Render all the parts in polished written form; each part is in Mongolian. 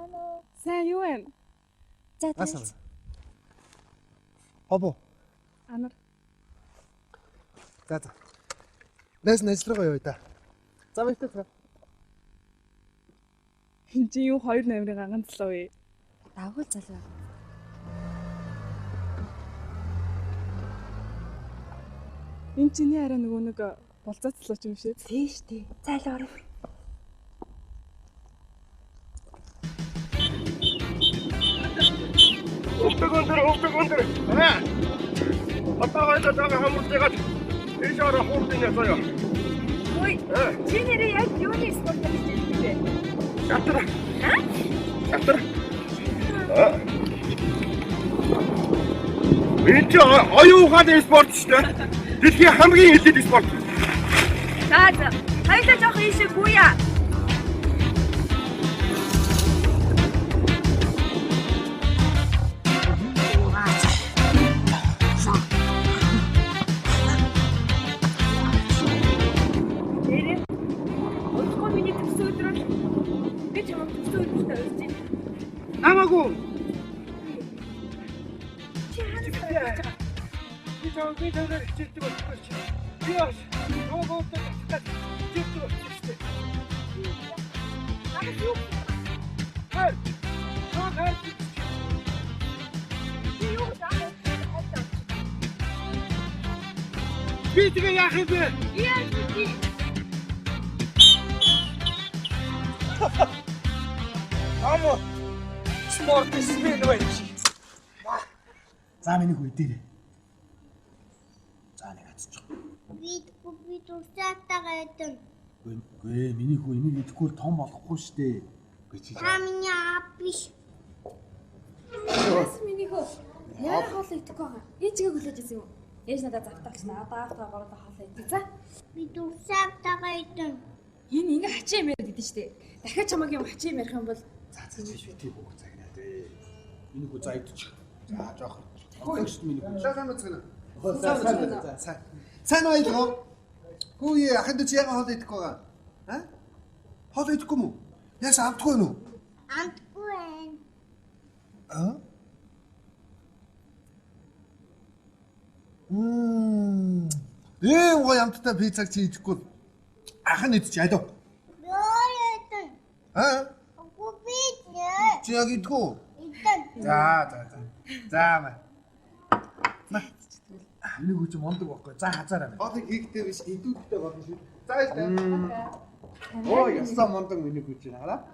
Сайн уу? Сайн юу вэ? За Асан. танилцсан. Хобо. Анар. За за. Найз нь ажил руугаа явъя да. За баяртай цаа. Энд чи юу хоёр номерын ганцлаа вэ? Давгуул залуу. Энэ чиний арай нөгөө нэг болцооцлоо ч юм шиг. Тийш тий. За л оров. Өвдөг өндөр, өвдөг өндөр. Аа. Одоо хоёул байгаа хамруулж энэ ороо хуурдын ясаа. Ой, чи нэрээ яг юуны спорт гэж хэлдэг вэ? Шатар. Шатар. Аа. Энэ чи оюун ухааны спорт шүү дээ. Дэлхийн хамгийн элит спорт. За за. Хоёулаа жоох ийшээ гүйя. Нэрээ. Удахгүй миний төрсөн өдөр бол би чамайг төрсөн өдөртөө урьж байна. Намаагүй. Чи хаанаас урьж байгаа? Би чам би чамаар хичээлдэг болчихсон чи. Би бас нөгөө татдаг хичээлдэг болчихсон шүү дээ. Надад юу Хай. Чам хайр. чи юу гэж аа хайртай. Би тэгээ яах юм бэ? Яаж чи? Амо. Спорт спин вэ? За миний хүү дээрээ. За нэг хацчих. Би би тусаатайгаа идэн. Үгүй ээ, миний хүү энийг идэхгүй л том болохгүй штэ. Үгүй чи. Та миний аав биш. Бас миний хөө. Яа хоол идэхгүй байгаа. Ээжгээ хүлээж ирсэн юм уу? Ээж надад завтаалчихна. Одоо аавтайгаа гурлаа хоол идэ. За. Би тусаатайгаа идэн. Энэ ингээ хачин юм яриад идэв штэ. Дахиад чамайг юм хачин юм ярих юм бол За за чи шүтээ бүх загнаа дээ. Миний хүү за идчих. За жоох. Хөөе штэ миний хүү. За сайн байцгаана. За сайн За сайн. Сайн уу аялгаа? Хүү ахын дүү чи яагаад хоол идэхгүй байгаа? Аа? Хоол идэхгүй мүү? Яасан амтгүй нү? Амтгүй байна. Аа? Мм. Ийм гоё амттай пиццаг чи идэхгүй. Ах нь идчих алив. Би өөрөө идэн. Аа? Үгүй би иднэ. Чи яг идэхгүй? Идэн. За за за. За маа. Миний хүү чи мундаг байхгүй. За хазаараа байна. Хоолыг хийхдээ биш идүүхтэй болно шүү. За баярлалаа. Оо ясаа мундаг миний хүү чи хараа.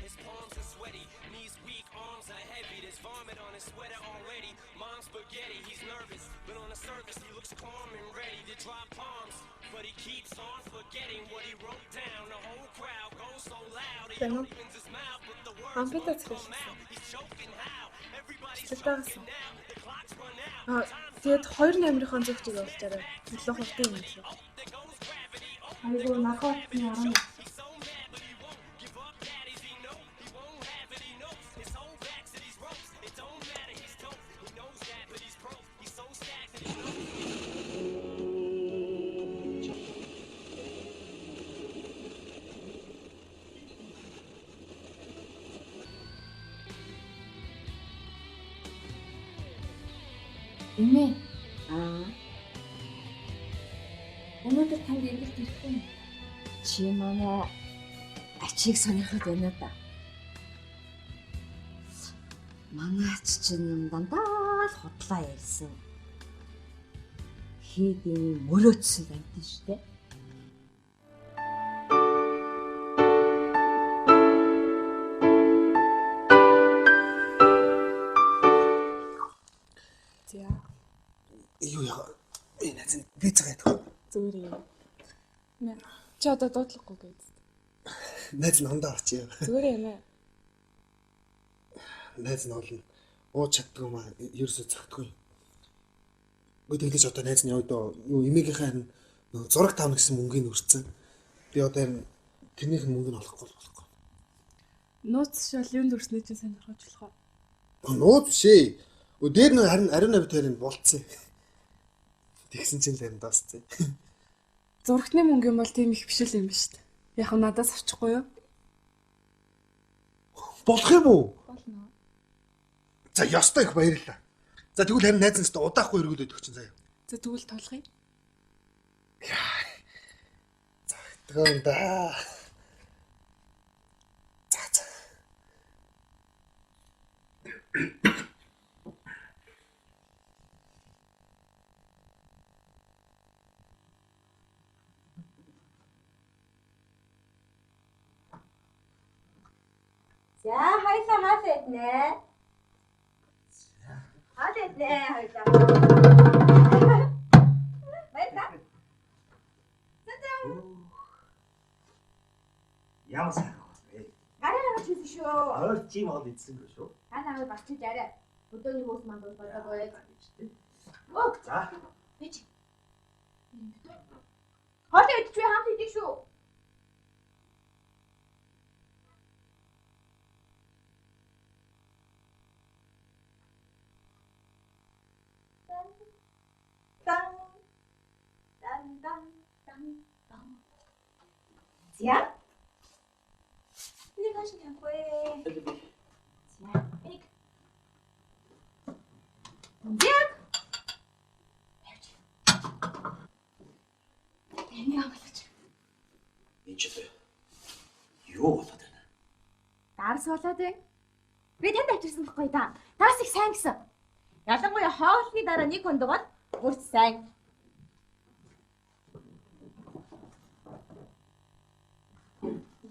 His palms are sweaty, knees weak, arms are heavy. There's vomit on his sweater already. Mom's spaghetti, he's nervous, but on the surface he looks calm and ready to drop palms. But he keeps on forgetting what he wrote down. The whole crowd goes so loud. He Сайн уу? opens his mouth, but the words Ампита won't come захиалсан. out. He's choking how? Everybody's Цэцэлтэйгсэн. choking now. The clock's run out. Аа тэгээд хоёр номерын зөгчийг явуулчаарай. Илүү хурдан юм лээ. There goes gravity. Oh, Айгуу нархоотны 11. he's so mad, but he won't give up. Daddies, he know he won't have it. He knows his whole back to these ropes. It don't matter. He's dope. He knows that, but he's broke. He's so stacked that he knows. Эмээ. Аа. Өнөөдөр танд эргэлт ирэхгүй юм. Чи манай ачийг сонирхоод байна да. Манай ач чинь дандаа л худлаа ярьсан. Хээд ийм мөрөөдсөн амьтан шүү дээ. За Юу яа? Энэ найз нь пиццаг идэх. зүгээр юм. Мэ чи одоо дуудлахгүй гээд. Найз нь ондоо очив. Зүгээр юм аа. Найз нь олно. Ууж чаддгүй маа. Ерөөсөө цагдгүй. Үгүй тэглэж одоо найз нь явдаа юу эмээгийнхээ харин нөгөө зураг тавна гэсэн мөнгийг өрцөн. Би одоо харин тэрнийх нь мөнгө нь олохгүй л болохгүй. Нууц шал юунд өрснөө чинь сонирхож болох уу? А, Нууц биш ээ. Өө дээр нь харин ариун навд харин болцсон. Тэгсэн чинь л харин дууссан. Зурагтны мөнгө юм бол тийм их биш л юм биш үү? Яг нь надаас авчихгүй юу? Болох юм уу? Болно. За ёстой их баярлалаа. За тэгвэл харин найз нь удаахгүй эргүүлээд өгчин заяа. За тэгвэл тулах юм. Тэгэн да. За за. За хоёлаа хоол иднэ. Хоол иднэ хоёлаа. Баярлалаа. За. Ямар сайхан вэ? Гараа гаргаж хийсэн шүү. Ойр чим хоол идсэнгүй шүү. Та намайг бас чиж арай. Өдөөний хүүс манд болоогүй. Өө. За. Бич. Хоол идчихвээ хамт идэх шүү. Дан дан дан дан дан. За. Энийг хаш тавихгүй. За, энийг. За. Тавьж. Энийг авлаач. Энэ ч одоо юу болоод байна? Дарс болоод байна. Би танд авчирсан байхгүй да. Дарс их сайн гэсэн. Ялангуяа хоолны дараа нэг хондог бол бүр сайн.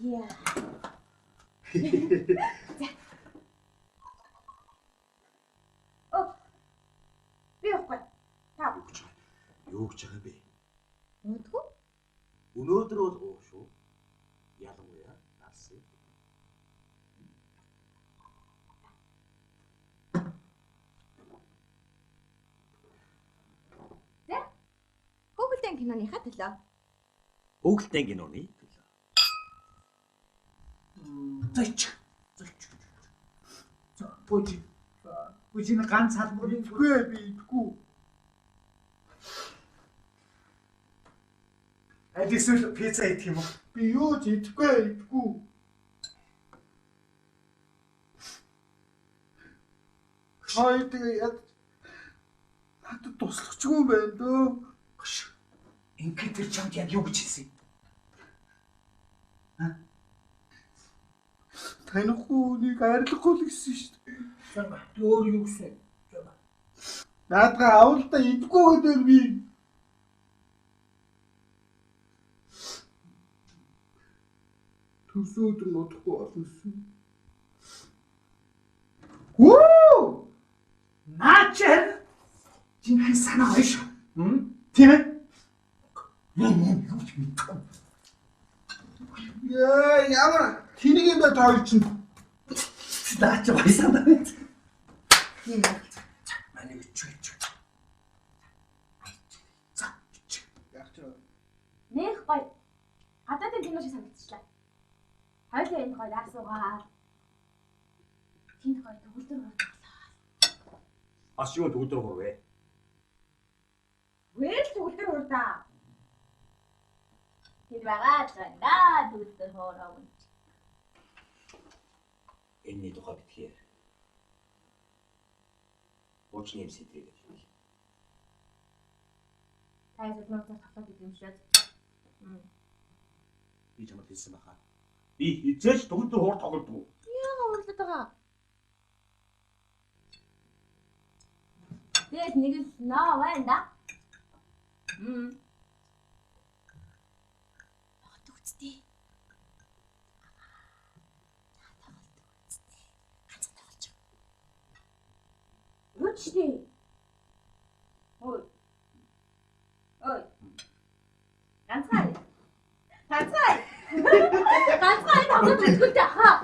Яа. За. Оо. Би явахгүй. Та Юу гэж байгаа юм бэ? Өөдгөө. Өнөөдөр бол уу шүү. Ялангуяа дарсыг. За. Хүүхэлдэйн киноныхаа төлөө. Хүүхэлдэйн киноны төлөө. Зөч. Зөч. За бууж. Бууж энэ ганц салбар идэхгүй би идэхгүй. Аль эсвэл пицца идэх юм уу? Би юу ч идэхгүй идэхгүй. Хоёр тэгээ яд надад туслахчгүй юм байна дөө. Гош. Ингээд тэр чамд яг юу гэж хэлсэн юм? Танихгүй хүнийг арилгахгүй л гэсэн шүү дээ. За өөр юу гэсэн? Наадгаа авалтаа идэхгүй гэдэг би. Төрсөн өдөр нутахгүй болно гэсэн. Үу! Наа чи жинхэнэ санаа хоёр шүү. Тийм ээ? Юу ч мэдэхгүй. Яа, ямар тэнийг юм бэ та хоёр чинь. Наа чи баясаа даа. Манай өчөө өчөө. За өчөө. Яг ч Нэх гоё. Гадаадын кино шиг санагдчихлаа. Хоёулаа энд гоё дарс угаал. Тэнд гоё төгөлдөр хурд тоглоо. Бас юу төгөлдөр хурв вэ? Үгүй л төгөлдөр хурдаа. Тэр байгаа л байна. Төгөлдөр хуураа. Энэний тухай битгээр. Хуучны юм сэтрийг гэж. Та зөвхөн тоглоод идэв юм шиг. Би чамд хэлсэн баха. Би хизээч төгөлдөр хуур тоглодгүй. Яага уурлаад байгаа. Тэгээд нэг л ноо байна да. Тоглолт үсттэй. Тоглолт үсттэй. Ганцхан тоглож. Юу ч дээ. Ой. Ой. Ганцхан. Ганцхан. Ганцхан тоглолт үзгүүлтэй хаа.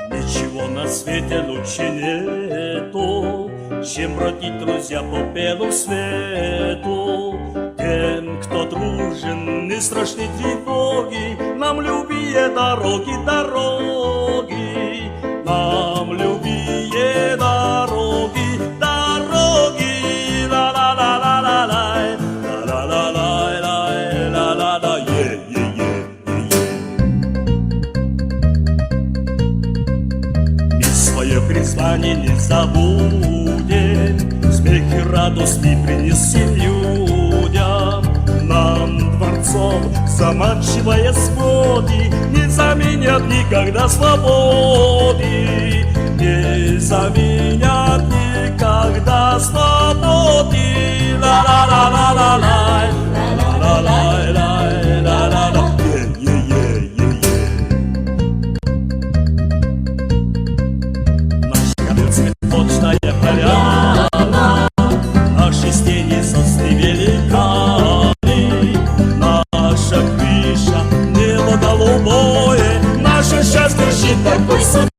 Ничего на свете лучше нету, чем бродить, друзья, по белу свету. Тем, кто дружен, не страшны тревоги, нам любые дороги, дороги. Нам призвание не забудем. Смех и радость мы принесем людям. Нам дворцов заманчивые своды не заменят никогда свободы. Не заменят никогда свободы. Ла-ла-ла-ла-ла-лай, ла-ла-лай-лай-ла-ла-ла. Е-е-е-е-е. Наша горы цветочная поляна, Наши стены сосны великаны, Наша крыша небо голубое, Наше счастье жить такой судьбой.